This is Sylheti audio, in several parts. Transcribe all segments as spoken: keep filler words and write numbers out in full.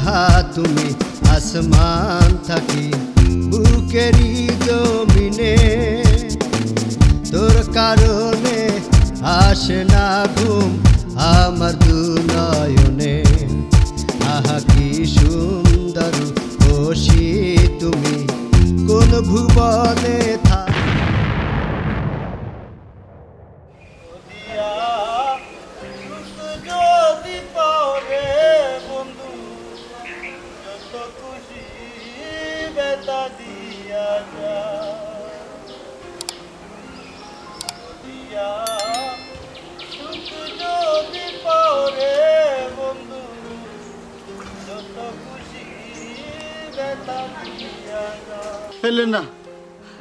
হা তুমি আসমান থাকি বুকেরি জমিনে, তোর কারণে আসে না ঘুম আমার দু নয়নে। আহা কি সুন্দর খুশি তুমি কোন ভুবনে থা- দিয়া সুখ যদি পাও রে বন্ধু, যত খুশি বেতা দিয়া যা। দিয়া সুখ যদি পাও রে বন্ধু, যত খুশি বেতা দিয়া যা। হেলেনা,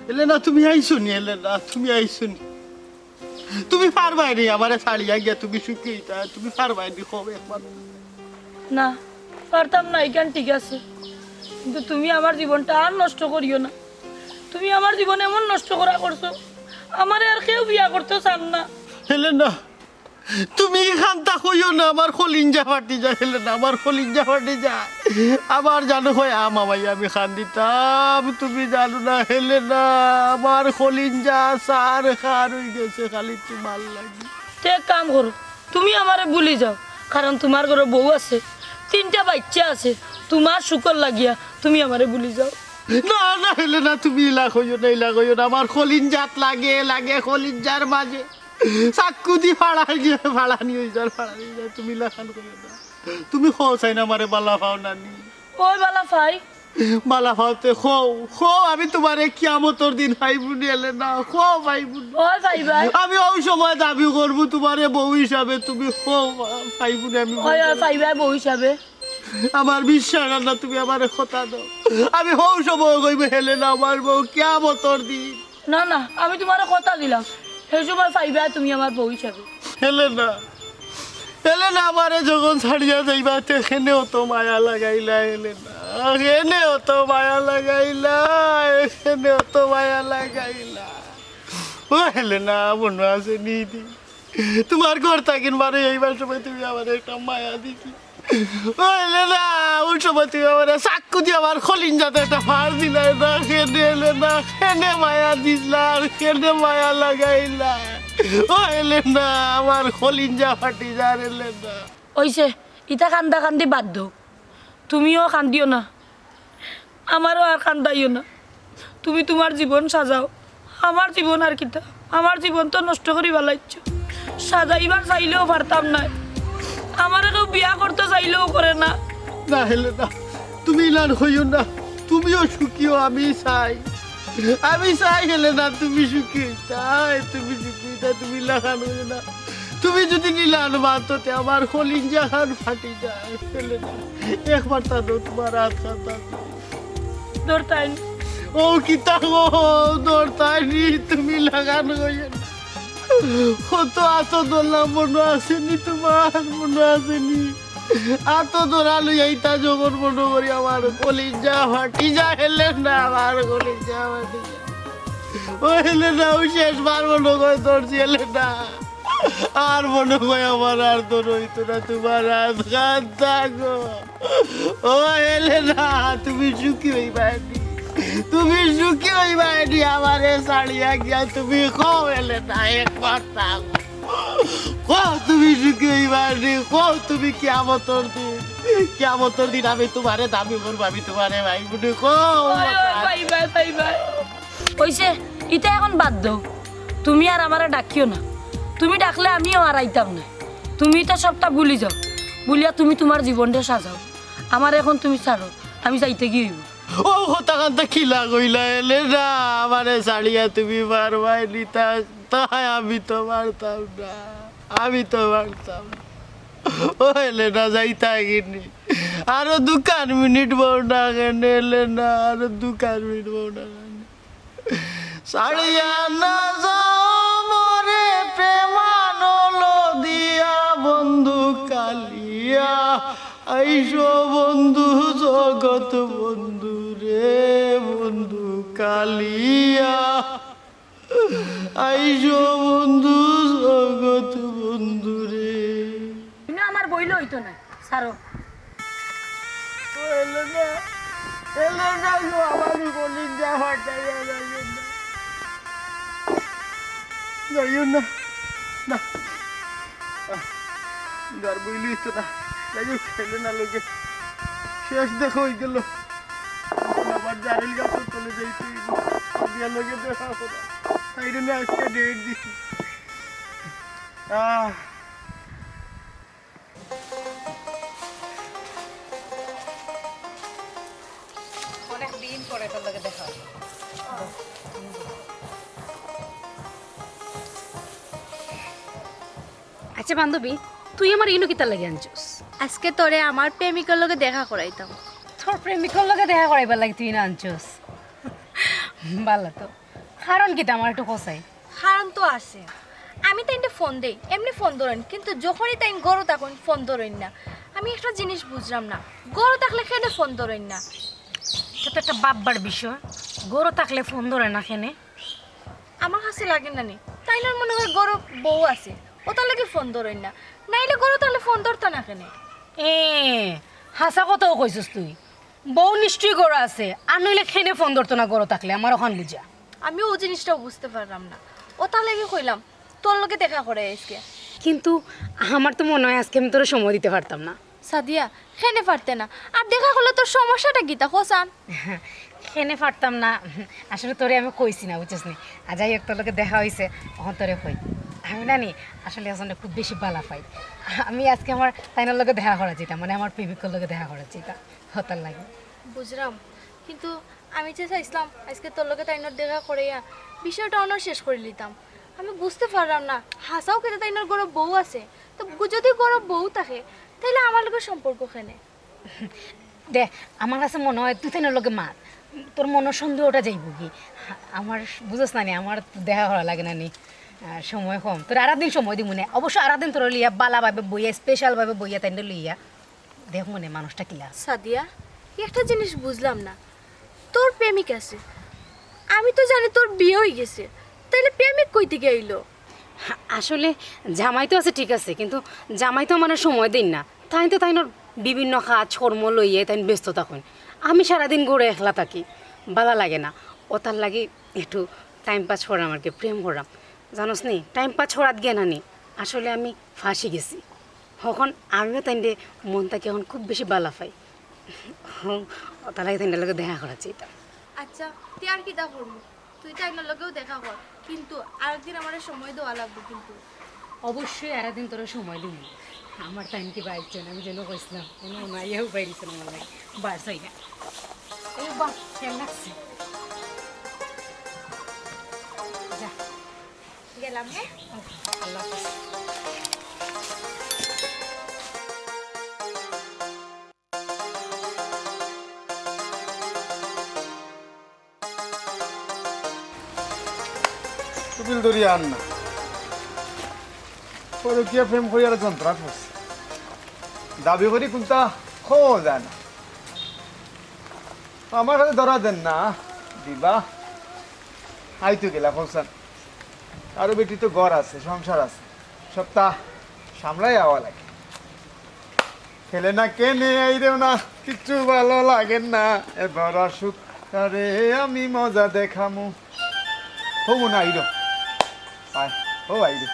হেলেনা, তুমি আইছো নি? হেলেনা, তুমি আইছো নি? তুমি পারবায় নি আমারে ছাড়িয়া গিয়া তুমি সুখী অইতা? তুমি পারবায় নি, কও একবার। না, পারতাম না, ইখান ঠিক আছে, কিন্তু তুমি আমার জীবনটা আর নষ্ট করিও না। তুমি আমার জীবন এমন নষ্ট করা করছো, আমারে আর কেউ বিয়া করতে চান না। হেলেনা, তুমি ই কান্দা কইও না, আমার কলিঞ্জা ফাটি যায় হেলেনা, আমার কলিঞ্জা ফাটি যায়। আমার জানো কয় আম আমায় আমি কান্দিতাম, তুমি জানো না হেলেনা, আমার কলিঞ্জা সার খার অই গেছে খালি তোমার লাগি। তে এক কাম করো, তুমি আমারে ভুলি যাও, কারণ তোমার ঘরো বউ আছে, তিনটা বাইচ্চা আছে, তোমার সুখর লাগিয়া তুমি আমারে ভুলি যাও। না, না, হেলেনা, তুমি ইলা কইও না, ইলা কইও না, আমার কলিঞ্জাত লাগে, লাগে কলিঞ্জার মাঝে। চাক্কু দি ফাড়াই দিয়া ফাড়ানি অই যার, ফাড়ানি অই যার, তুমি ইলা খান কইও না। তুমি কও চাই না আমারে বালা পাও না নি? ওই বালা পাই। বালা পাও তে কও, কও আমি তোমারে কিয়ামতর দিন পাইমু নি হেলেনা, কও পাইমু নি? ওই পাইবায়। আমি অউ সময় দাবি করমু তোমারে বউ হিসাবে, তুমি কও পাইমু নি আমি বউ ওই, ওই হিসাবে? পাইবায় বউ হিসাবে। আমার বিশ্বাস অয় না, তুমি আমারে কথা দেও। আমি হউ সময় কইমু, "হেলেনা আমার বউ, কিয়ামতর দিন।" না, না, আমি তোমারে কথা দিলাম, হে সময় পাইবায় তুমি আমার বউ হিসাবে। হেলেনা, হেলেনা, আমারে যখন ছাড়িয়া যাইবা, তে কেনে অত মায়া লাগাইলা, হেলেনা? কেনে অত মায়া লাগাইলা? কেনে অত মায়া লাগাইলা? ও হেলেনা, মনো আছে নি দি? তোমার ঘর থাকি বারই অইবার সময় তুমি আমারে একটা মায়া দিছি। ও হেলেনা, অউ সময় তুমি আমারে চাক্কু দি আমার কলিঞ্জাত একটা ফাড় দিলায় না, কেনে হেলেনা, কেনে মায়া দিলায়, কেনে মায়া লাগাইলায়? ও হেলেনা, আমার কলিঞ্জা ফাটি যার হেলেনা। অইছে, ইতা কান্দা কান্দি বাদ দেও, তুমিও কান্দিও না। আমারও আর কান্দাইও না। তুমি তোমার জীবন সাজাও, আমার জীবন আর কিতা? আমার জীবন তো নষ্ট করি ফালাইছো। সাজাইবার চাইলেও পারতাম নায়, আমারে কেউ বিয়া করতে চাইলেও করে না। না হেলেনা, তুমি ইলান কইও না, তুমিও সুখী অও, আমি চাই, আমি চাই হেলেনা, তুমি সুখী অইতায়, তুমি সুখী অইতায়, তুমি ইলান কইও না। তুমি যদি ইলান মাতো তে আমার কলিঞ্জা খান ফাটি যায়, হেলেনা। একবার তা দেও, তোমার আত খান তা দেও। ধরতায় নি। ও কিতা গো, ধরতায় নি, তুমি লাগান গইয়ে। কত আতো ধরলাম, মনো আছে নি তোমার, মনো আছে নি? আতো ধরা লইয়া ইতা যখন মনো করি আমার কলিঞ্জা ফাটি যায়, হেলেনা, আমার কলিঞ্জা ফাটি যায়। ও হেলেনা, অউ শেষবার মনো করি ধরছি হেলেনা। আর মনো করি আমার আর তো রইতো না তোমার আত খান থাকো। ও হেলেনা, তুমি সুখী অইবায় নি? তুমি সুখী অইবায় নি? আমারে ছাড়িয়া গিয়া তুমি কও হেলেনা, একবার তা কও। কও তুমি সুখী অইবায় নি? কও তুমি কিয়ামতর দিন, কিয়ামতর দিন আমি তোমারে দাবি করমু, আমি তোমারে পাইমু নি, কও। ওই, ওই, পাইবায়, পাইবায়। অইছে, ইতা এখন বাদ দেও। তুমি আর আমারে ডাকিও না। তুমি ডাকলে আমিও আর আইতাম না। তুমি ইতা সবটা ভুলি যাও। ভুলিয়া তুমি তোমার জীবনটা সাজাও। আমারে এখন তুমি ছাড়ো। আমি যাইতে গিয়া অইবো। ও কথা কান্তা কিলা কইলা, হেলেনা, আমারে ছাড়িয়া তুমি পারবায় নি, তা, তাই আমি তো পারতাম না। আমি তো পারতাম না। ও হেলেনা, যাইতায় গি নি? আরো দুখান মিনিট বও না কেনে হেলেনা, আরো দুখান মিনিট বও না কেনে? ছাড়িয়া না যাও মোরে প্রেমানো দিয়া বন্ধু কালিয়া, আইসো বন্ধু জগৎ বন্ধু রে বন্ধু কালিয়া, আইসো বন্ধু জগৎ বন্ধু রে। তুমি আমার বইলে অইতো না, ছাড়ো। এলো না, এলো না গো, আমার বলিন যা ফাটাইয়া যাইও না। যাইও না, না। আর বইলি তো না। যাই হোক, খেলে না লগে। শেষ দেখা হয়ে গেল। এখন আবার জারিল গাছের তলে যাইতে হইব। গিয়া লগে দেখা হবে। তাই জন্য আজকে ডেট দিছি। আহ। অনেক দিন পরে তোর লগে দেখা হলো। আচ্ছা বান্ধবী, তুই আমার ইনো কিতার লাগি আনছস? আজকে তোরে আমার প্রেমিকর লগে দেখা করাইতাম। তোর প্রেমিকর লগে দেখা করাইবার লাগি তুই ইনো আনছস? ভালা তো। কারণ কিতা আমার একটু কছাই? কারণ তো আছে। আমি তাইনরে ফোন দেই, এমনে ফোন ধরইন, কিন্তু যখনই তাইন ঘরো থাকইন, ফোন ধরইন না। আমি একটা জিনিস বুঝলাম না, ঘরো থাকলে কেনে ফোন ধরইন না? এটা তো একটা ভাববার বিষয়, ঘরো থাকলে ফোন ধরে না কেনে? আমার কাছে লাগে না নি, তাইনর মনে হয় ঘরো বউ আছে, ওটার লাগি ফোন ধরইন না, নাইলে ঘরো থাকলে ফোন ধরতা না কেনে? এ, হাছা কথাউ কইছস তুই। বউ নিশ্চয়ই ঘরো আছে, আর নইলে কেনে ফোন ধরতো না ঘরো থাকলে, আমার অখান বুঝা। আমি ও জিনিসটাও বুঝতে পারলাম না, ওটার লাগি কইলাম তোর লগে দেখা করাই আজকে। কিন্তু আমার তো মনে হয় আজকে আমি তোরে সময় দিতে পারতাম না। সাদিয়া, কেনে পারতে না? আর দেখা করলে তোর সমস্যাটা কিতা, কছাইন? কেনে পারতাম না, আসলে তোরে আমি কইছি না, বুঝছস নি? আর যাই হোক, তোর লগে দেখা হইছে, অখন তোরে কই। আমি না নি, আসলে একজনরে খুব বেশি ভালা পাই। আমি আজকে আমার তাইনর লগে দেখা করাত যাইতাম, মানে আমার প্রেমিকর লগে দেখা করাত যাইতাম, ওটার লাগি। বুঝলাম, কিন্তু আমি যে চাইছিলাম আজকে তোর লগে তাইনর দেখা করাইয়া বিষয়টা অনো শেষ করি লিতাম। আমি বুঝতে পারলাম না, হাছাউ কিতা তাইনর ঘরো বউ আছে, তো গু-, যদি ঘরো বউ থাকে, তাইলে আমার লগে সম্পর্ক কেনে? দে, আমার কাছে মনে হয় তুই তাইনর লগে মাত, তোর মনর সন্দেহটা যাইবো কি। আমার, বুঝছস না নি, আমার তো দেখা করা লাগে না নি, আহ, সময় কম। তোরে আরাক দিন সময় দিমু নে, অবশ্য আরাক দিন তোরে লইয়া ভালা ভাবে বইয়া, special ভাবে বইয়া তাইনরে লইয়া দেখমু নে মানুষটা কিলা। সাদিয়া, একটা জিনিস বুঝলাম না, তোর প্রেমিক আছে, আমি তো জানি তোর বিয়া হই গেছে, তাইলে প্রেমিক কই থাকি আইলো? আসলে জামাই তো আছে, ঠিক আছে, কিন্তু জামাই তো আমারে সময় দেইন না। তাইন তো তাইনর বিভিন্ন কাজ কর্ম লইয়া তাইন ব্যস্ত থাকইন। আমি সারাদিন ঘরো একলা থাকি, ভালা লাগে না। ওটার লাগি একটু time pass করাম আর কি, প্রেম করাম। জানোস নি, time pass করাত গিয়া না নি, আসলে আমি ফাঁসি গেছি। অখন আমিও তাইনরে মন থাকি অখন খুব বেশি ভালা পাই। অখন ওটার লাগি তাইনর লগে দেখা করাত চাইতাম। আচ্ছা, তে আর কিতা করমু? তুই তাইনর লগেও দেখা কর, কিন্তু আরেকদিন আমারে সময় দেওয়া লাগবো কিন্তু। অবশ্যই আরেকদিন তোরে সময় দিমু। আমার তাইন কিবা আইছইন, আমি যেন কইছিলাম, এনে মনে হয় ইয়েও বাইরেছেন আমার লাগি। বার চাই না। এই বাহ, খেয়াল রাখছি। যা। গেলাম, হ্যাঁ? আল্লাহ হাফেজ। টুপিল ধরি আর না। পরকিয়া প্রেম করি আর যন্ত্রণা করছে। দাবি করি কোনটা কওয়া যায় না। আমার কাছে ধরা দেন না, দিবা। আইতো গেলা কওছান। আরো বেটি তো ঘর আছে, সংসার আছে। সবটা সামলাই আওয়া লাগে। খেলে না কেনে আইরেও না, কিচ্ছু ভালো লাগে না। এবার আসুক তারে আমি মজা দেখামু। হবো না আইরো। আয়, ও আইরো।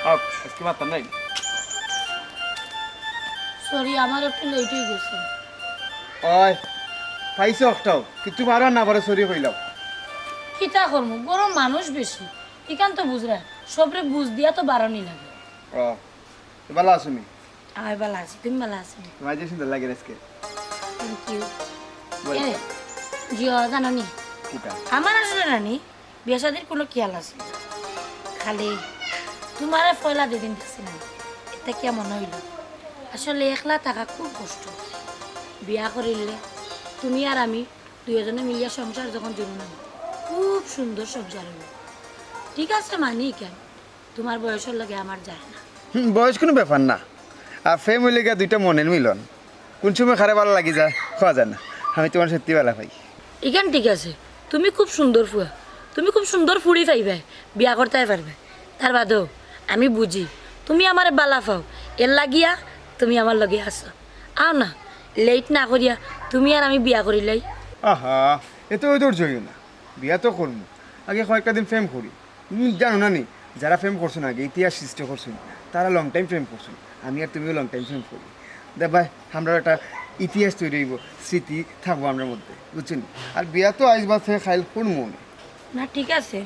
আও, আজকে মারতাম নাই। সরি, আমার একটু লেট হয়ে গেছে। ওই, পাইছো একটাও। কিচ্ছু পারো না, পরে সরি কইলাম। কিতা করমু, গরম মানুষ বেশি। ইখান তো বুঝরা, সবরে বুঝ দিয়া তো বাড়ানি লাগে। ও, তো ভালো আছো নি? আমি ভালো আছি, তুমি ভালো আছো নি? তোমার যে সুন্দর লাগে আজকে। Thank you। Welcome। এ, জিও, জানো নি? কিতা? আমার আসলে নানি, বিয়া শাদির কোনো খেয়াল আছে না। খালি তোমারে পয়লা যেদিন দেখছি না, এটা কিয়া মনে হইল? আসলে একলা থাকা খুব কষ্ট। বিয়া করিলে তুমি আর আমি দুইজনে মিলিয়া সংসার যখন জুড়ব না, খুব সুন্দর সংসার হইব। ঠিক আছে, মানি কেন? তোমার বয়সের লগে আমার যায় না। হুম, বয়স কোনো ব্যাপার না। আর প্রেম হইলে গিয়া দুইটা মনের মিলন। কোন সময় কারে ভালা লাগি যায়, কওয়া যায় না। আমি তোমার সত্যি ভালা পাই। ইখান ঠিক আছে, তুমি খুব সুন্দর ফুয়া, তুমি খুব সুন্দর ফুড়ি পাইবায়, বিয়া করতায় পারবায়। তার বাদেও আমি বুঝি তুমি আমারে ভালা পাও, এর লাগিয়া তুমি আমার লগে আছো। আও না, লেট না করিয়া তুমি আর আমি বিয়া করিলাই। আহা, এত অধৈর্য হইও না, বিয়া তো করমু, আগে কয়েকটা দিন প্রেম করি। তুমি জানো না নি, যারা প্রেম করছো না আগে, ইতিহাস সৃষ্টি করছো, তারা লং টাইম প্রেম করছো। আমি আর তুমিও লং টাইম প্রেম করি। দে ভাই, আমরা একটা ইতিহাস তৈরি হইব, স্মৃতি থাকবো আমরার মধ্যে, বুঝছো নি? আর বিয়া তো আইজ বাদে কাইল করমু নে। না, ঠিক আছে,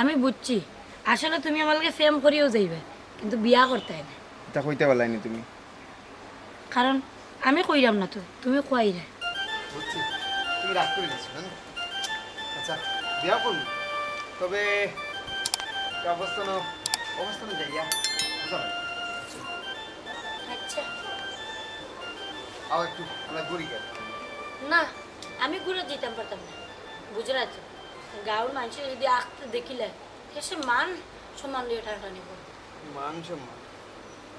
আমি বুঝছি। আসলে তুমি আমার লগে প্রেম করিয়াও যাইবে, কিন্তু বিয়া করতায় না। এটা কইতে পারলায় নি তুমি? কারণ আমি কইরাম না তো, তুমি কইরায়। বুঝছি, তুমি রাগ করি গেছো, জানো? আচ্ছা, বিয়া করমু, তবে অবস্থান, অবস্থান যাইয়া, বুঝছো? আচ্ছা। আও একটু আমরা ঘুরি গেল। না, আমি ঘুরে দিতাম পারতাম না, বুঝরায় তো। গাঁওর মানুষে যদি আখতে দেখিলে, সে মান সম্মান লইয়া টানাটানি করে। মান সম্মান?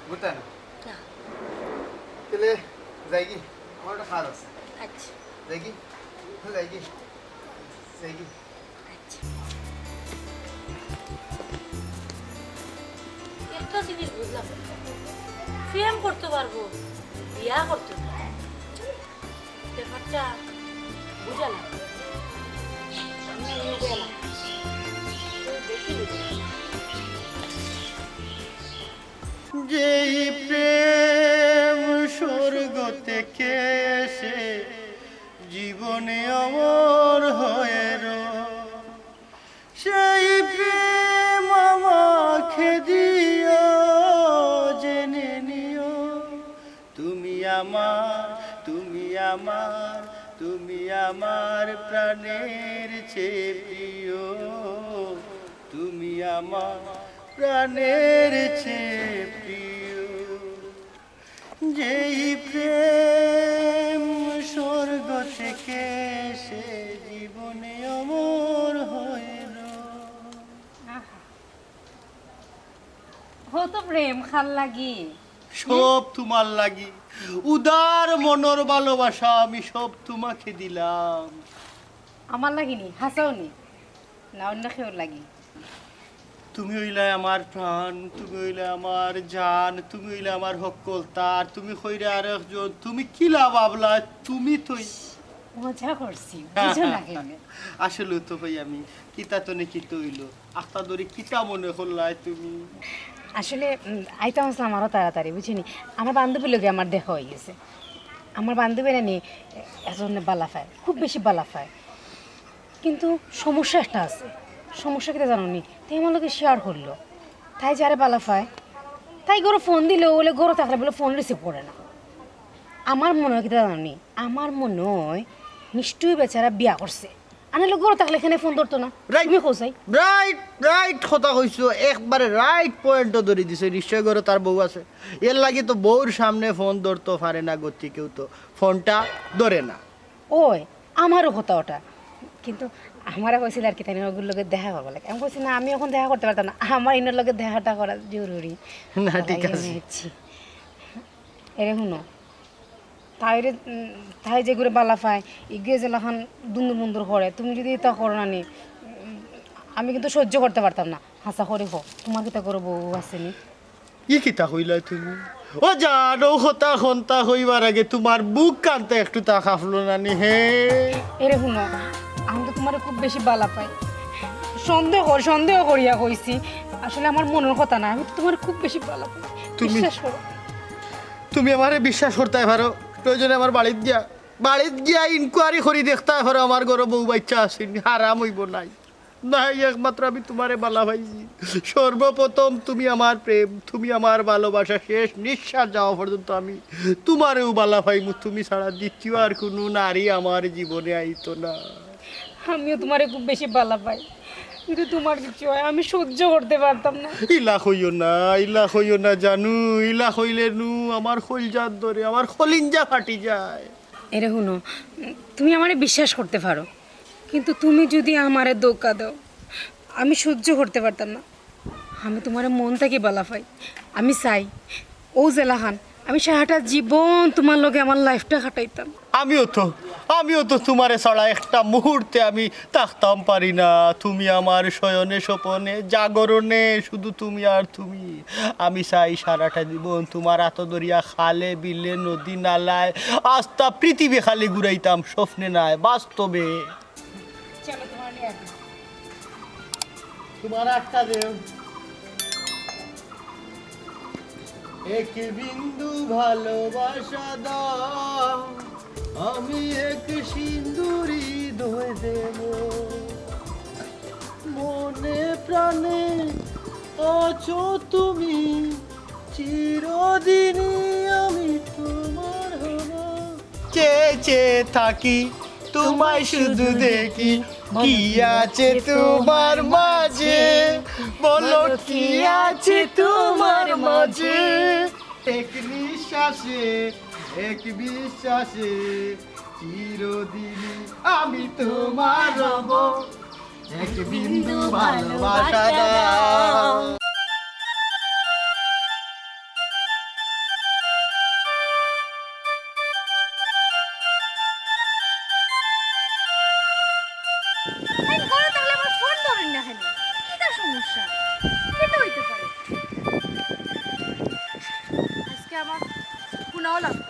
বুঝতে না? না। তাহলে যাই কি? আমার একটা কাজ আছে। আচ্ছা। যাই কি? যাই কি? যাই কি? আচ্ছা। একটা জিনিস বুঝলাম না। প্রেম করতে পারবো, বিয়া করতে পারবো। ব্যাপারটা বুঝা না। আমি নিয়ে গেলাম। কেউ দেখিনি। যেই প্রেম স্বর্গ থেকে এসে জীবনে অমর হয়ে রয়, সেই প্রেম আমাকে দিও, জেনে নিও। তুমি আমার, তুমি আমার, তুমি আমার প্রাণের চেয়ে প্রিয়। তুমি আমার প্রাণের চেয়ে প্রিয়। যেই প্রেম স্বর্গ থেকে এসে জীবনে অমর হয়ে রয়। আহা। ও তো প্রেম কার লাগি। সব তোমার লাগি। উদার মনর ভালোবাসা আমি সব তোমাকে দিলাম। আমার লাগি নি, হাছাউ নি? না অন্য কেউর লাগি? তুমি অইলায় আমার প্রাণ, তুমি অইলায় আমার জান, তুমি অইলায় আমার হক্কলতা, আর তুমি কইরায় আরেকজন, তুমি কিলা ভাবলায়, তুমি তো মজা করছি, বুঝো না কেনে? আসলে তো ভাই আমি, কিতা তো নে কিতা অইলো, আখতা ধরি কিতা মনে করলায় তুমি? আসলে, উম, আইতাম আসলাম আরো তাড়াতাড়ি, বুঝছো নি? আমার বান্ধবীর লগে আমার দেখা হয়ে গেছে। আমার বান্ধবী না নি, এজন্য বালা পায়, খুব বেশি বালা পায়। কিন্তু সমস্যা একটা আছে। সমস্যা কিতা জানো নি? তাই আমার লগে শেয়ার করলো। তাই যারে বালা পায়, তাই ঘরো ফোন দিলেও বলে ঘরো থাকলে বলে ফোন রিসিভ করে না। আমার মনে হয় কিতা জানো নি? আমার মনে হয় নিশ্চয়ই বেচারা বিয়া করছে। আনালে ঘরো থাকলে এখানে ফোন ধরতো না। রাইট। তুমি কও চাই। রাইট, রাইট কথা কইছো, একবারে রাইট পয়েন্টও ধরি দিছো। নিশ্চয় ঘরো তার বউ আছে, এর লাগি তো বউর সামনে ফোন ধরতো পারে না, গতিকেও তো ফোনটা ধরে না। ওই, আমারও কথা ওটা। কিন্তু আমারে কইছিল আর কি, তাই না, ওগুলোর লগে দেখা করবো লাগে। আমি কইছি, "না, আমি এখন দেখা করতে পারতাম না, আমার ইনোর লগে দেখাটা করা জরুরি।" না, ঠিক আছে। এরে হুনো, তাইরে, উম, তাই যেগুরে বালা পায়, ইগুয়ে যেলাখান দুন্দুর মুন্দুর করে, তুমি যদি ইতা করো না নি, উম, আমি কিন্তু সহ্য করতে পারতাম না। হাছা করি কও, তোমার কিতা ঘরো বউ আছে নি? ই কিতা কইলায় তুমি? ও জান, অউ কথা কন্তা কইবার আগে তোমার বুক কান্তা একটু তা কাঁপলো না নি, হে? এরে হুনো, আমি তো তোমারে খুব বেশি বালা পাই। সন্দেহ কর-, সন্দেহ করিয়া কইছি। আসলে আমার মনর কথা না, আমি তো তোমারে খুব বেশি বালা পাই। তুমি, বিশ্বাস করো। তুমি আমারে বিশ্বাস করতায় পারো, প্রয়োজনে আমার বাড়িত গিয়া, বাড়িত গিয়া ইনকোয়ারি করি দেখতায় পারো আমার ঘরো বউ বাইচ্চা আছে নি, হারাম অইবো নায়। নায়, একমাত্র আমি তোমারে বালা পাইছি। সর্বপ্রথম তুমি আমার প্রেম, তুমি আমার ভালোবাসা, শেষ নিঃশ্বাস যাওয়া পর্যন্ত আমি তোমারেউ বালা পাইমু। তুমি ছাড়া দ্বিতীয় আর কুনু নারী আমার জীবনে আইতো না। আমিও তোমারে খুব বেশি বালা পাই, কিন্তু তোমার কিছু হয় আমি সহ্য করতে পারতাম না। ইলা কইও না, ইলা কইও না জানু, ইলা কইলে নু আমার কইলজার ধরে, আমার কলিঞ্জা ফাটি যায়। এরে হুনো, তুমি আমারে বিশ্বাস করতে পারো, কিন্তু তুমি যদি আমারে ধোকা দাও, আমি সহ্য করতে পারতাম না। আমি তোমারে মন থাকি বালা পাই। আমি চাই, অউ যেলাখান, আমি সারাটা জীবন তোমার লগে আমার লাইফটা কাটাইতাম। আমিও তো, আমিও তো তুমারে ছাড়া একটা মুহূর্তে আমি থাকতাম পারি না। তুমি আমার শয়নে স্বপনে জাগরণে শুধু তুমি আর তুমি। আমি চাই সারাটা জীবন তুমার আতো ধরিয়া খালে বিলে নদী নালায় আস্তা পৃথিবী খালি ঘুরাইতাম, স্বপ্নে নায় বাস্তবে। চলো, তোমার নিয়ে আসি। তোমার একটা দেও। এক বিন্দু ভালোবাসা দাও, আমি এক সিন্দুরি হৃদয় দেব। মনে প্রাণে আছো তুমি, চিরদিনই আমি তোমার হব। চেয়ে চেয়ে থাকি, তোমায় শুধু দেখি, কি আছে তোমার মাঝে? বলো, কি আছে তোমার মাঝে? এক নিঃশ্বাসে, এক বিশ্বাসে, চিরদিনই আমি তোমার হব। এক বিন্দু ভালোবাসা দাও। এই ঘরে থাকলে আমার ফোন ধরেন না কেনে? কিতা সমস্যা? কিতা হইতে পারে? আজকে আমার গুনাও লাগবে।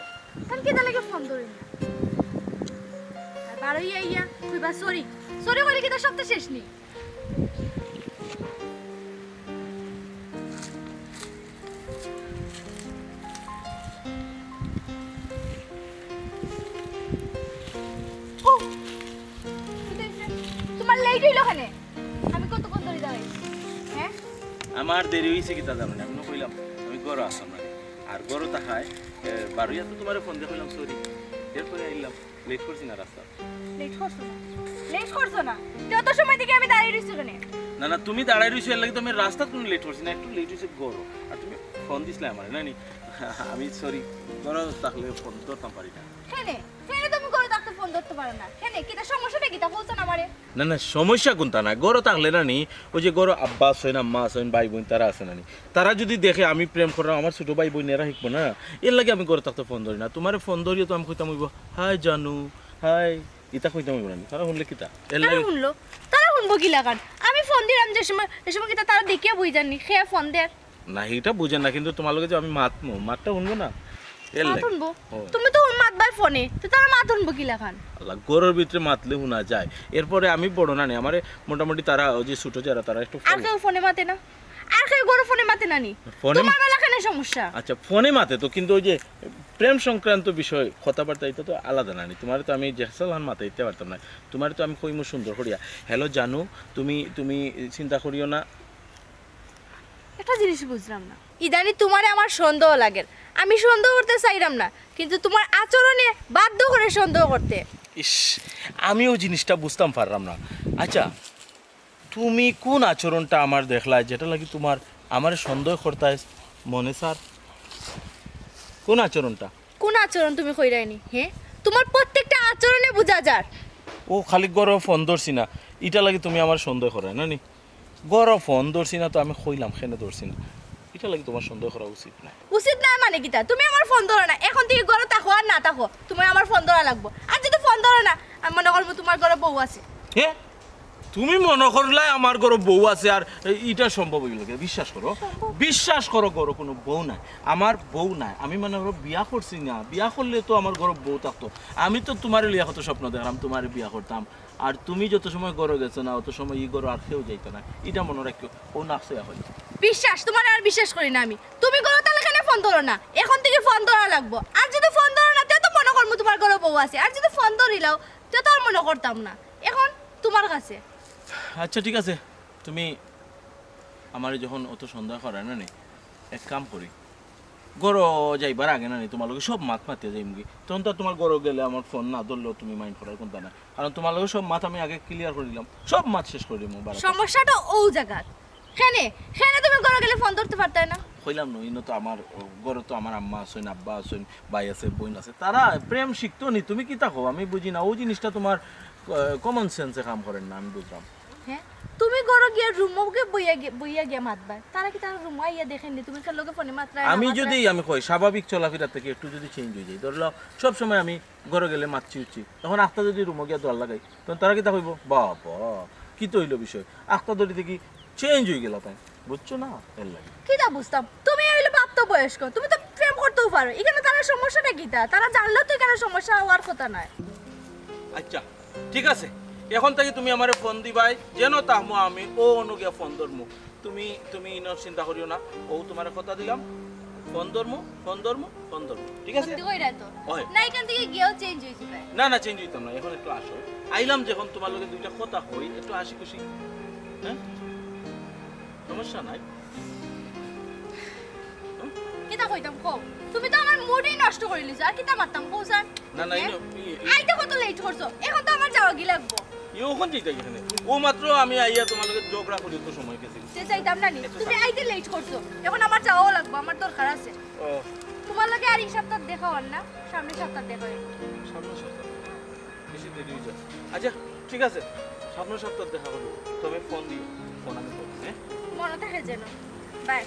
তাহলে কিতা লাগে ফোন ধরেন না? আর বারোই আইয়া কইবা সরি। সরি করে কিতা সপ্তাহ শেষ নি? ও, কিতা হইছে? তোমার লেট হইলো কেনে? আমি কতক্ষণ ধরি দাঁড়াইছি? হ্যাঁ? আমার দেরি হইছে কিতা জানো না, আমি কইলাম আমি ঘরো আসলাম না। আর ঘরো তাকায়, এ, বারোইয়া তো তোমারে ফোন দিয়ে কইলাম সরি, এরপরে আইলাম, লেট করছি না রাস্তা। লেট করছো না? লেট করছো না? তে অত সময় থেকে আমি দাঁড়াই রইছি কেনে? না, না, তুমি দাঁড়াই রইছো, এর লাগি তো আমি রাস্তাত কোনো লেট করছি না, একটু লেট হইছে ঘরো। আর তুমি ফোন দিছলায় আমারে, না নি? আমি সরি, ঘরো থাকলে ফোন ধরতাম পারি না। কেনে? কেনে তুমি ঘরো থাকতে ফোন ধরতে পারো না? কেনে? কিতা সমস্যাটা কিতা? বলছো না আমারে? না, না, সমস্যা কুনতা না। ঘরো থাকলে না নি, ওই যে ঘরো আব্বা আছইন, আম্মা আছইন, ভাই বইন তারা আছে না নি? তারা যদি দেখে আমি প্রেম কররাম, আমার ছোট ভাই বইন এরা হিকবো না? এর লাগি আমি ঘরো থাকতে ফোন ধরি না। তোমারে ফোন ধরিও তো আমি কইতাম অইবো, "হাই জানু, হাই।" ইতা কইতাম অইবো না নি? তারা হুনলে কিতা? এর তারা লাগি হুনলো? তারা হুনবো কিলাখান? আমি ফোন দিরাম যে সময়, এ সময় কিতা তারা দেখিয়া বই যাননি? কে ফোন দের? না, ইটা বুঝের না, কিন্তু তোমার লগে যে আমি মাতমু, মাতটা হুনবো না? এর মাত লাগি। হুনবো? ও। তুমি তো মাতবায় ফোনে, তো তারা মাত হুনবো কিলাখান? আল্লাহ, ঘরর ভিতরে মাতলে হুনা যায়। এরপরে আমি বড় না নি, আমারে মোটামুটি তারা, ওই যে ছোট যারা, তারা একটু আর ফোন কেউ ফোনে মাতে না? আর কেউ ঘরো ফোনে মাতে না নি? ফোনে তোমার বেলা কেনে সমস্যা? আচ্ছা, ফোনে মাতে তো, কিন্তু ওই যে প্রেম সংক্রান্ত বিষয়, কথাবার্তা, ইটা তো আলাদা না নি? তোমারে তো আমি যেসালান মাতাইতে পারতাম না, তোমারে তো আমি কইমু সুন্দর করিয়া, "হ্যালো জানু, তুমি, তুমি চিন্তা করিও না।" একটা জিনিস বুঝলাম না। ইদানি তোমারে আমার সন্দেহ লাগের। আমি সন্দেহ করতে চাইরাম না, কিন্তু তোমার আচরণে বাধ্য করে সন্দেহ করতে। ইস, আমিও জিনিসটা বুঝতাম পাররাম না। আচ্ছা, তুমি কোন আচরণটা আমার দেখলায় যেটা লাগি তোমার আমারে সন্দেহ করতায় মনে স্যার? কোন আচরণটা? কোন আচরণ তুমি কইরায়নি, হ্যাঁ? তোমার প্রত্যেকটা আচরণে বুঝা যার। ও খালি ঘরো ফোন ধরছি না, ইটা লাগি তুমি আমার সন্দেহ করায় না নি? ঘরো ফোন ধরছি না তো আমি কইলাম কেনে ধরছি না, ইটা লাগি তোমার সন্দেহ করা উচিত নায়। উচিত নায় মানে কিতা? তুমি আমার ফোন ধরো না, এখন থেকে ঘরো থাকো আর না থাকো, তোমার আমার ফোন ধরা লাগবো। আর যদি ফোন ধরো না, আমি মনে করবো তোমার ঘরো বউ আছে। হে? তুমি মনে করলায় আমার ঘরো বউ আছে আর ইটা সম্ভব অইলো কেনে? বিশ্বাস করো, বিশ্বাস করো, ঘরো কোনো বউ নাই, আমার বউ নাই। আমি মনে করো বিয়া করছি না, বিয়া করলে তো আমার ঘরো বউ থাকতো। আমি তো তোমারে লইয়া কত স্বপ্ন দেখলাম, তোমারে বিয়া করতাম। আর তুমি যত সময় ঘরো গেছো না, অত সময় ই ঘরো আর কেউ যাইতো না, ইটা মনে রাখিও। ও নাকছে এখন। বিশ্বাস, তোমারে আর বিশ্বাস করি না আমি। তুমি ঘরো থাকলে কেনে ফোন ধরো না? এখন থেকে ফোন ধরা লাগবো। আর যদি ফোন ধরো না, তে তো মনে করমু তোমার ঘরো বউ আছে। আর যদি ফোন ধরিলাও, তে তো আর মনে করতাম না। এখন তোমার কাছে। আচ্ছা, ঠিক আছে, তুমি আমারে যখন অত সন্দেহ করায় না নি, এক কাম করি, ঘরো যাইবার আগে না নি, তোমার লগে সব মাত মাতিয়া যাইমুগি। তখন তো আর তোমার ঘরো গেলে আমার ফোন না ধরলেও তুমি মাইন্ড করার কুনতা না, কারণ তোমার লগে সব মাত আমি আগে ক্লিয়ার করি দিলাম, সব মাত শেষ করি দিমু বারো। সমস্যাটা ও জাগাত। কেনে, কেনে তুমি ঘরো গেলে ফোন ধরতে পারতায় না? কইলাম না, ইনো তো আমার, ঘরো তো আমার আম্মা আছইন, আব্বা আছইন, ভাই আছে, বইন আছে, তারা প্রেম শিখতো নি, তুমি কিতা কও? আমি বুঝি না, ও জিনিসটা তোমার, আহ, কমন সেন্সে কাম করের না, আমি বুঝলাম। হ্যাঁ, তুমি ঘরো গিয়া রুমো গিয়া বইয়া গি-, বইয়া গিয়া মাতবায়। তারা কিতা তারা রুমো আইয়া দেখইন নি তুমি কার লগে ফোনে মাতরায় না আমি মাতরায়? যদি, আমি কই, স্বাভাবিক চলাফেরা থাকি একটু যদি চেঞ্জ অইযায়, ধরো সব সময় আমি ঘরো গেলে মাতছি উঠছি, এখন আখতা যদি রুমো গিয়া দোয়ার লাগাই, তখন তারা কিতা কইবো, "বাবা, কিতা অইলো বিষয়, আখতা ধরি থাকি চেঞ্জ অইগেলা তাই।" বুঝছো না? এর লাগি। কিতা বুঝতাম? তুমি অইলে প্রাপ্ত বয়স্ক, তুমি তো প্রেম করতেও পারো। ইখানো তারার সমস্যাটা কিতা? তারা জানলেও তো ইখানো সমস্যা অওয়ার কথা নায়। আচ্ছা, ঠিক আছে, এখন থাকি তুমি আমারে ফোন দিবায়, যেনো থাকমু আমি অনো গিয়া ফোন ধরমু। তুমি, তুমি ইনো চিন্তা করিও না, অউ তুমারে কথা দিলাম, ফোন ধরমু, ফোন ধরমু, ফোন ধরমু, ঠিক আছে? সত্যি কইরায় তো? অয়। না, ইখান থাকি গিয়াও চেঞ্জ অইযিবায়। না, না, চেঞ্জ অইতাম না, এখন একটু আসো। আইলাম যখন তুমার লগে দুইটা কথা কই, একটু হাসি খুশি, হ্যাঁ? সমস্যা নাই। কিতা কইতাম কও? তুমি তো আমার মুডই নষ্ট করিলিছো। আর কিতা মাততাম কও ছাইন? না, না, হ্যাঁ? ইনো, ই, ই আইতে কত লেট করছো? এখন তো আমার যাওয়াগি লাগবো। ই অখন যাইতায় কেনে? অউ মাত্র আমি আইয়া তুমার লগে ঝগড়া করি অত সময় গেছি। তে যাইতাম না নি? তুমি আইতে লেট করছো। এখন আমার যাওয়াও লাগবো, আমার দরকার আছে। ও। তুমার লগে আর ই সপ্তাহ দেখা অর না, সামনের সপ্তাহ দেখা অইবো। সামনের সপ্তাহ? বেশি দেরি অইযায়। আচ্ছা, ঠিক আছে, সামনের সপ্তাহ দেখা করিমু। তবে ফোন দিও, ফোন আমি করমু, হ্যাঁ? মনো থাকে যেন। বাই।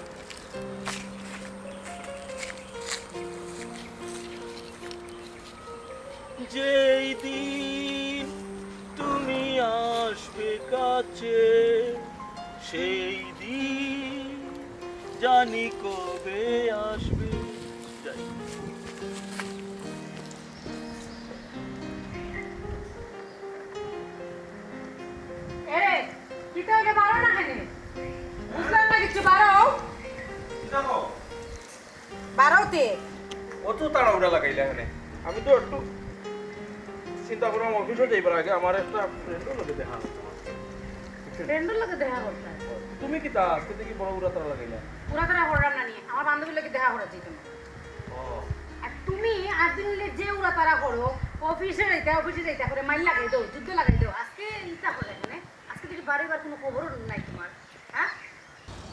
যেই দিন তুমি আসবে কাছে, সেই দিন জানি কবে আসবে। যাই। এরে, কিতা অইলো, বারো না কেনে? বুঝলাম না কিচ্ছু, বারো। কিতা কও? বারো তে। অত তাড়াহুড়া লাগাইলা কেনে? আমি তো একটু চিন্তা করলাম অফিসো যাইবার আগে আমার একটা ফ্রেন্ডর লগে দেখা অইতো। ফ্রেন্ডর লগে দেখা করতায়? তুমি কিতা আজকে থাকি বড় উড়াতাড়া লাগাইলা? উড়াতাড়া করলাম না নি, আমার বান্ধবীর লগে দেখা করার যাইতাম। ও। আর তুমি আর দিন অইলে যে উড়াতাড়া করো, অফিসে যাইতা, অফিসে যাইতা করে মাইর লাগাই দেও, যুদ্ধ লাগাই দেও। আজকে ইতা করলায় কেনে? আজকে দেখি বারইবার কুনু খবরও নাই তুমার, হ্যাঁ?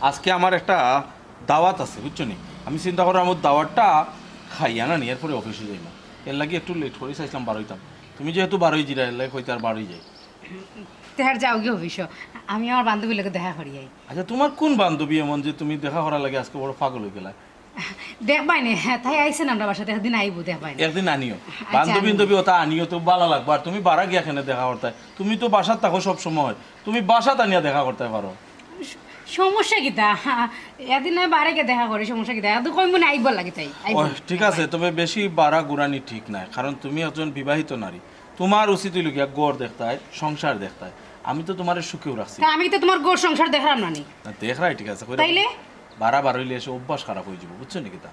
আজকে আমার একটা দাওয়াত আছে, বুঝছো নি? আমি চিন্তা করলাম অউ দাওয়াতটা খাইয়া না নি, এরপরে অফিসো যাইমু। এর লাগি একটু লেট করি চাইছিলাম বারইতাম। তুমি যেহেতু বারইযিরায়, এর লাগি কইতে আর বারই যাই। তে আর যাওগি অফিসো, আমি আমার বান্ধবীর লগে দেখা করি আই। আচ্ছা, তুমার কুন বান্ধবী এমন যে তুমি দেখা করার লাগি আজকে বড় পাগল অইগেলায়? দেখবায় নে, তাই আইছে না আমরার বাসাত, একদিন আইবো, দেখবায় নে। একদিন আনিও। আচ্ছা, বান্ধবী আনিও। বান্ধবী অতা আনিও তো ভালা লাগবো। আর তুমি বারা গিয়া কেনে দেখা করতায়? তুমি তো বাসাত থাকো সব সময়, তুমি বাসাত আনিয়া দেখা করতায় পারো। স-, সমস্যা কিতা? এদিন নায় বারা গিয়া দেখা করি, সমস্যা কিতা? এত কইমু না, আইবার লাগি তাই, আইবো। ও, ঠিক আছে, তবে বেশি বারা ঘুরানি ঠিক নায়, কারণ তুমি একজন বিবাহিত নারী। তুমার উচিত অইলো গিয়া ঘর দেখতায়, সংসার দেখতায়। আমি তো তুমারে সুখেউ রাখছি। তা আমি কিতা তুমার ঘর সংসার দেখরাম না নি? না, দেখরায় ঠিক আছে, কইরাম। তাইলে? বারা বারইলে এসে অভ্যাস খারাপ অইযিবো, বুঝছো নি কিতা?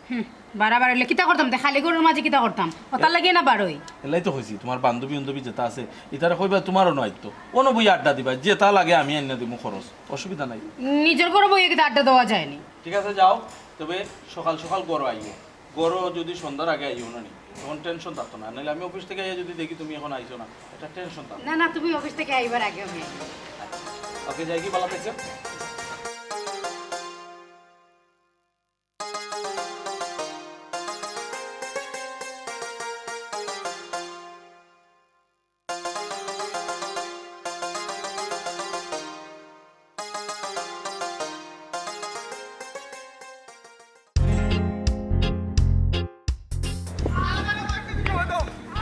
হুম, বারা বারইলে কিতা করতাম? তে খালি ঘরর মাঝে কিতা করতাম? অতার লাগিউ না বারই। এর লাগি তো কইছি, তুমার বান্ধবী-উন্ধবী যেতা আছে, ইতারে কইবায় তুমার অনো আইতো। অনো বইয়া আড্ডা দিবায়, যেতা লাগে আমি আনিয়া দিমু খরচ, অসুবিধা নাই। নিজর ঘরো বইয়া কিতা আড্ডা দেওয়া যায় নি? ঠিক আছে, যাও, তবে সকাল সকাল ঘরো আইও। ঘরো যদি সন্ধ্যার আগে আইও না নি, তখন টেনশন থাকতো না। নাইলে আমি অফিস থাকি আইয়া যদি দেখি তুমি অখন আইছো না, একটা টেনশন থাকতো। না, না, তুমি অফিস থাকি আইবার আগে আমি আইমু। আচ্ছা, ওকে, যাইগি, ভালা থাকো।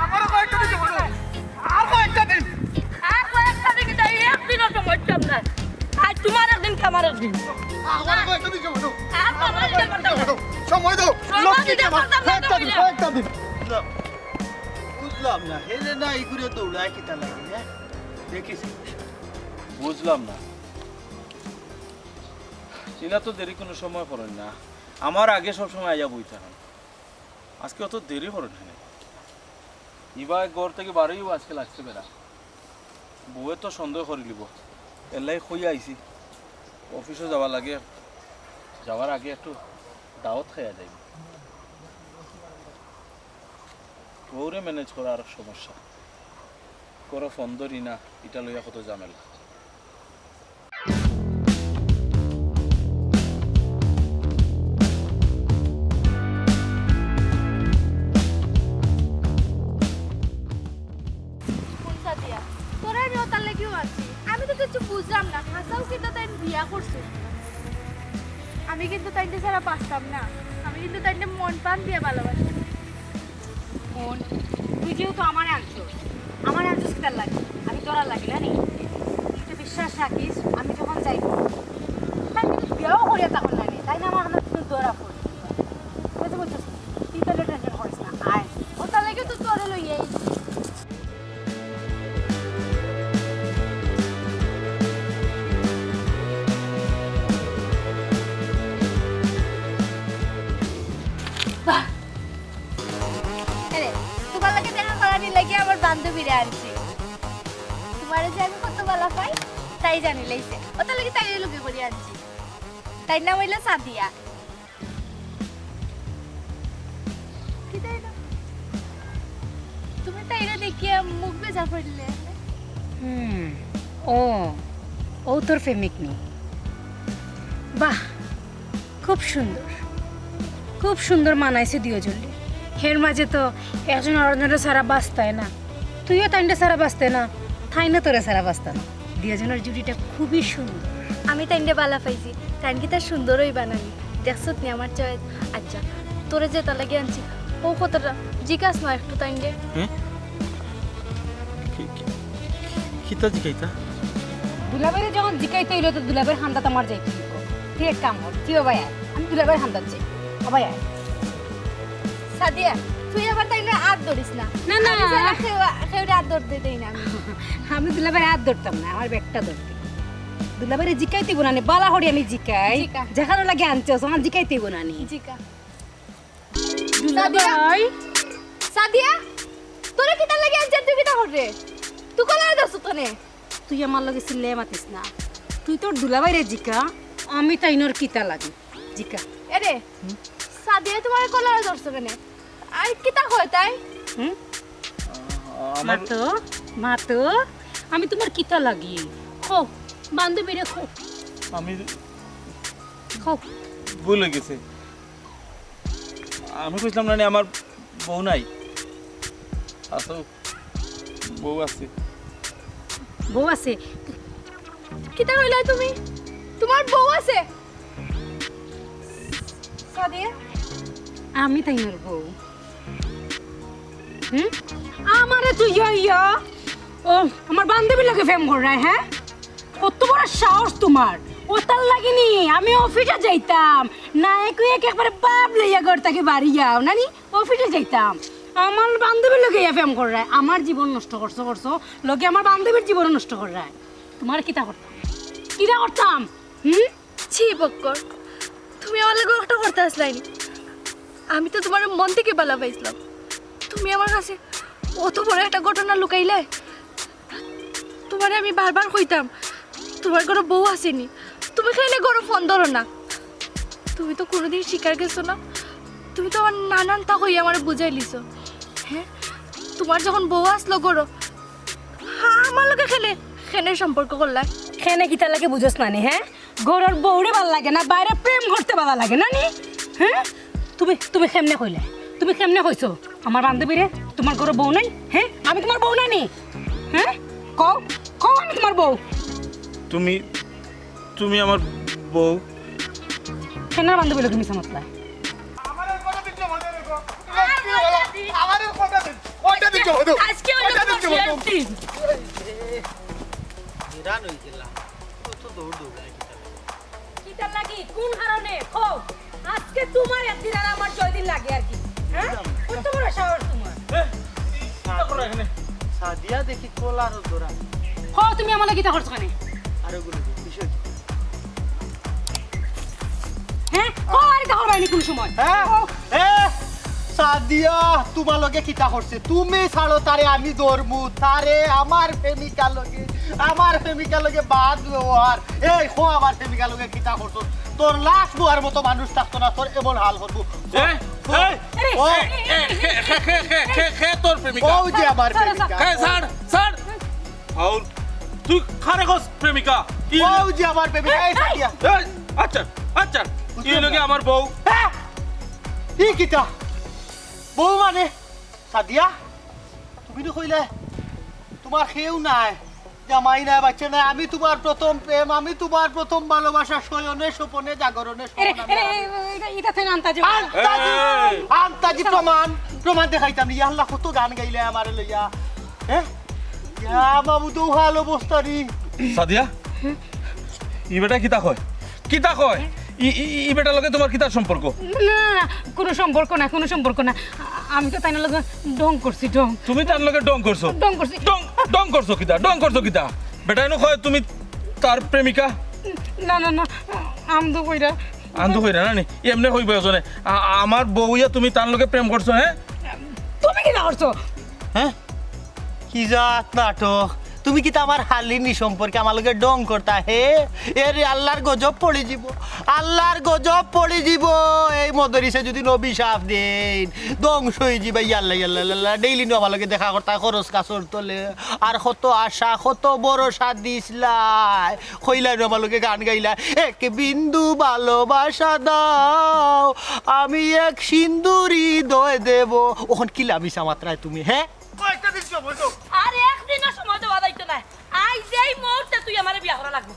আমারও কয়েকটা দিন সময় দাও। আর কয়েকটা দিন। আর কয়েকটা দিন কিতা, একদিনও সময় দিতাম না। আজ তুমার একদিন, কাল আমার একদিন। আমারও কয়েকটা দিন সময় দাও। আর সময় দিতে পারতাম না। সময় দাও। সময় লক্ষ্মী দিতে আমার। পারতাম না কয়েকটা দিন, কইলাম। কয়েকটা দিন। বুঝলাম, বুঝলাম না। হেরে না, এই করে দৌড়ায় কিতা লাগে, হ্যাঁ? দেখিস। বুঝলাম না। ইলা তো দেরি কুনু সময় করইন না। আমার আগে সব সময় আইয়া বই থাকইন। আজকে অত দেরি করইন কেনে? ইবা ঘর থাকি বারইও আজকে লাগছে বেড়া। বউয়ে তো সন্দেহ করিলিবো। এর লাগি কইয়া আইছি। অফিসো যাওয়া লাগে। যাওয়ার আগে একটু দাওয়াত খাইয়া যাইমু। বউরে ম্যানেজ করা আরো সমস্যা। ঘরো ফোন ধরি না, ইটা লইয়া কত ঝামেলা। হুন সাদিয়া, তোরে আমি অতার লাগিউ আনছি। আমি তো কিচ্ছু বুঝলাম আমি কিন্তু তাইনরে ছাড়া বাঁচতাম না। আমি কিন্তু তাইনরে মন প্রাণ দিয়া ভালোবাসি। হুন, তুই যেহেতু আমারে আনছস, আমারে আনছস কিতার লাগি? আমি তোরার লাগি না নি? তুই তো বিশ্বাস রাখিস, আমি যখন যাইমু, তাইন কিন্তু বিয়াও করিয়া তখন না নি, তাইন আমার হাতে কিন্তু ধরা পড়ে। বুঝতে বুঝছস? তুই তাইলে টেনশন করিস না, আয়। ও তার লাগি তো তোরে লইয়া আইছি। বাহ! আরে, তোমার লগে দেখা করানির লাগি আমার বান্ধবীরে আনছি। তোমারে যে আমি কত ভালা পাই, তাই জানিলাইছে। ও তার লাগি তাইরে লগে করি আনছি। তাইর নাম অইলো সাদিয়া। কিতা অইলো? তুমি তাইরে দেখিয়া মুখ বেজা পড়লে। হুম, ও, ও তোর প্রেমিক নি? বাহ, খুব সুন্দর, খুব সুন্দর মানাইছে দুইওজনরে। এর মাঝে তো একজন আরকজনরে ছাড়া বাঁচতায় না, তুইও তাইনরে ছাড়া বাঁচতে না, তাইনও তোরে ছাড়া বাঁচতা না। দুইওজনর জুটিটা খুবই সুন্দর। আমি তাইনরে ভালা পাইছি, তাইন কিতা সুন্দর অইবা না নি? দেখছত নি আমার চয়েস? আচ্ছা, তোরে যেতার লাগি আনছি, ও কথাটা জিকাস না একটু তাইনরে। হ্যাঁ? কি, কি, কিতা জিকাইতা? দুলাভাইরে যখন জিকাইতে অইলো তো দুলাভাইর কান্দাত আমার যাইতে অইবো। তুই এক কাম কর, তুই ও বায় আয়, আমি দুলাভাইর কান্দাত যাই। ও বায় আয়। সাদিয়া, তুই আবার তাইনরে আত ধরিস না। না, না। আমি ছাড়া কেউ, কেউরে আত ধরতে দেই না আমি। আমি দুলাভাইরে আত ধরতাম না, আমার ব্যাগটা ধরতে। দুলাভাইরে জিকাইতে অইবো না নি, ভালা করি আমি জিকাই। জিকা। যেখানো লাগি আনছস, আমার জিকাইতে অইবো না নি। জিকা। দুলাভাই। সাদিয়া, তোরে কিতার লাগি আনছি, তুই কিতা কররে? তুই কলারে ধরছত কেনে? তুই আমার লগে চিল্লাইয়া মাতিস না। তুই তোর দুলাভাইরে জিকা, আমি তাইনর কিতা লাগি। জিকা। এরে, সাদিয়া তোমার কলারে ধরছে কেনে? আর কিতা কয় তাই? হুম? আমার মাতো, মাতো, আমি তোমার কিতা লাগি? কও, বান্ধবীরে কও। আমি কও। ভুল অই গেছে। আমি কইছিলাম না নি আমার বউ নাই। আসলে বউ আছে। বউ আছে? কিতা কইলা তুমি? তোমার বউ আছে? সাদিয়া? আমি তাইনর বউ। হুম? আমারে তুই ইয়া ইয়া, ও, আমার বান্ধবীর লগে প্রেম কররায়, হ্যাঁ? কত বড় সাহস তোমার? ও তার লাগি নি, আমি অফিসে যাইতাম। না, এক এক একবারে বাপ লইয়া ঘর থাকি বাড়ি যাও, না নি? অফিসে যাইতাম। আমার বান্ধবীর লগে ইয়া প্রেম কররায়। আমার জীবন নষ্ট করছো, করছো। লগে আমার বান্ধবীর জীবন নষ্ট কররায়। তোমার কিতা করতাম? কিতা করতাম? হুম? ছি বক্কর, তুমি আমার লগে একটা করতে আসলাই নি। আমি তো তোমার মন থাকি ভালা পাইছিলাম। তুমি আমার কাছে অত বড় একটা ঘটনা লুকাইলে। তোমারে আমি বারবার কইতাম, তোমার ঘরো বউ আছে নি। তুমি কেনে ঘরো ফোন ধরো না। তুমি তো কোনোদিন শিকার গেছো না। তুমি তো আমার নানান তা কইয়া আমারে বুঝাইলিছো। হ্যাঁ, তোমার যখন বউ আসলো ঘরো, হ্যাঁ, আমার লগে কেনে, কেনে সম্পর্ক করলা? কেনে কিতার লাগি বুঝোস না নি, হ্যাঁ? ঘরর বউরে ভালা লাগে না, বাইরে প্রেম করতে ভালা লাগে না নি? হ্যাঁ? তুমি, তুমি কেমনে কইলে? তুমি কেমনে কইছো আমার বান্ধবীরে তোমার ঘরো বউ নাই? হ্যাঁ? আমি তোমার বউ না নি? হ্যাঁ? কও, কও আমি তোমার বউ। তুমি, তুমি আমার বউ। কেন বান্ধবীর লগে মিছা মাতলা? আমারে কথা দিচ্ছ, মনে রেখো। আমারে কথা দিচ্ছ, কথা দিচ্ছ, মধু। আজকে হলো কথা তোমার দিচ্ছ, মধু। শেষ দিন। হয়রান হয়ে গেলাম। কত দৌড় দৌড়ায় কিতার লাগি? কোন কারণে? কও। আজকে তোমার একদিন আর আমার ছয় দিন লাগে আর কি। হ্যাঁ? কত বড় সাহস তোমার? এ, কি করো এখানে? সাদিয়া দেখি কলারও ধরা। কও, তুমি আমার লগে কিতা করছো কেনে? আরে গুলো, বিষয় কি? হ্যাঁ? কও, আর দেখা হয়নি কোনো সময়। হ্যাঁ? এ, সাদিয়া, তোমার লগে কিতা করছে? তুমি ছাড়ো তারে, আমি ধরমু তারে। আমার প্রেমিকা লগে, আমার প্রেমিকা লগে বাদ ব্যবহার। এই, কও, আমার প্রেমিকা লগে কিতা করছো? তোর লাশ বওয়ার মতো মানুষ থাকতো না, তোর এমন হাল করবো। এ, এ, ও, এ, এ, খে, খে, খে, খে, খে, খে তোর প্রেমিকা? ও যে আমার প্রেমিকা। খে, ছাড়, ছাড়। হাউল, তুই কারে কস প্রেমিকা? ও যে আমার প্রেমিকা, এই সাদিয়া। এই, আচ্ছা, আচ্ছা, বুঝলাম এই লগে না। আমার বউ। হ্যাঁ? ই কিতা? বউ মানে? সাদিয়া, তুমি তো কইলে তোমার কেউ নাই। জামাই না, বাচ্চা না, আমি তোমার প্রথম প্রেম, আমি তোমার প্রথম ভালোবাসা, শয়নে স্বপনে জাগরণে এরে, স্বপন আমি এরে, আর- এ, এ, এটা, এটা থেকে আন্তাজি। আন্তাজি, এই! আন্তাজি প্রমাণ, প্রমাণ দেখাইতাম নি। ইয়া আল্লাহ, কত গান গাইলে আমারে লইয়া। হ্যাঁ? ইয়া মাবুদ, ও হাল অবস্থা নি। সাদিয়া, ই বেটা কিতা কয়? কিতা কয়? ই, ই, ই বেটার লগে তোমার কিতার সম্পর্ক? না, না, না, কোনো সম্পর্ক না, কোনো সম্পর্ক না। আ-, আমি তো তাইনার লগে ঢং করছি, ঢং। তুমি তার লগে ঢং করছো? ঢং করছি। ঢং, ঢং করছো কিতা? ঢং করছো কিতা? বেটা এনো কয় তুমি তার প্রেমিকা? না, না, না, আন্দু কইরা। আন্দু কইরা না নি? এমনে কইবো একজনে। আ-, আমার বউ ইয়া তুমি তার লগে প্রেম করছো, হ্যাঁ? তুমি কিতা করছো? হ্যাঁ? কি জাত নাটক? তুমি কিতা আমার হালিনি সম্পর্কে আমার লগে ঢং করতা, হে? এরে আল্লাহর গজব পড়ি যিবো, আল্লাহর গজব পড়ি যিবো। এই মদরিছে যদি অভিশাপ দেইন, ধ্বংস অই যিবা। ইয়াল্লা, ইয়াল্লা, ইয়াল্লা। ডেইলি নু আমার লগে দেখা করতা খরচ কাছর তলে। আর কত আশা, কত ভরসা দিছলায়। কইলায় নু আমার লগে গান গাইলা, "এক বিন্দু ভালোবাসা দাও, আমি এক সিন্দুর হৃদয় দেব।" অখন কিলা মিছা মাতরায় তুমি, হ্যাঁ? কয়েকটা দিন সময় দাও। আর একদিনও সময় দেওয়া যাইতো না। আইজ এই মুহূর্তে তুই আমারে বিয়া করা লাগবো।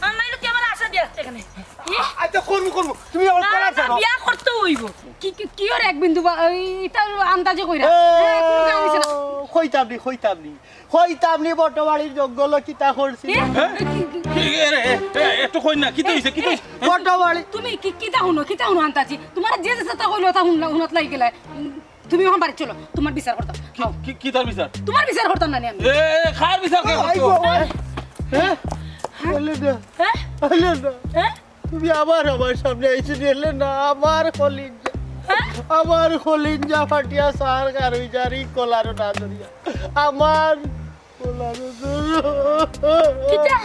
আর নাইলে তুই আমারে আশা দিয়া রাখতে কেনে? কি? আচ্ছা, করমু, করমু। তুমি আমার না, করার না, জানো। বিয়া করতে অইবো। কি, কি, কি ওর এক বিন্দু বা-, এই, ইতা আন্তাজি কইরা? এ, হ্যাঁ, কোনো কাম হইছে না। কইতাম নি, কইতাম নি। কইতাম নি, বটবাড়ির জঙ্গলো কিতা করছি। কি? হ্যাঁ? কি, কি, কি? এ, এ, এ, এ, একটু কই না, কিতা হইছে, কিতা হইছে? বটবাড়ি। তুমি কি, কিতা হুনো, কিতা হুনো আন্তাজি? তোমার যে যে কথা কইলো, তা হুনলা, হুনাত লাগি গেলে। উম, তুমি অখন বাড়ি চলো, তোমার বিচার করতাম। কি, কি, কিতার বিচার? তোমার বিচার করতাম না নি আমি। এ, এ, কার বিচার কে করছো? আইবো, হ্যাঁ? হ্যাঁ? আইলে না। হ্যাঁ? আইলে না। হ্যাঁ? তুমি আবার আমার সামনে আইছো নি, এলে না, আমার কলিজা। হ্যাঁ? আমার কলিজা ফাটিয়া সার কার অই যার ই কলারো না ধরিয়া। আমার কলারো ধরো। কিতা?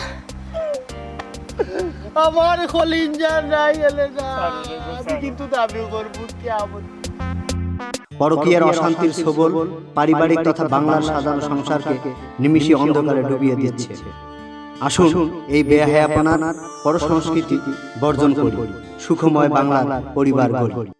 আমার কলিজা নাই, এলে না। আমি কিন্তু দাবি করবো কিয়ামত। পরকীয়ার অশান্তির ছোবল পারিবারিক তথা বাংলার সাজানো সংসারকে নিমিষে অন্ধকারে ডুবিয়ে দিচ্ছে। আসুন, এই বেহায়াপনার পরসংস্কৃতি বর্জন করি, সুখময় বাংলার পরিবার গড়ি।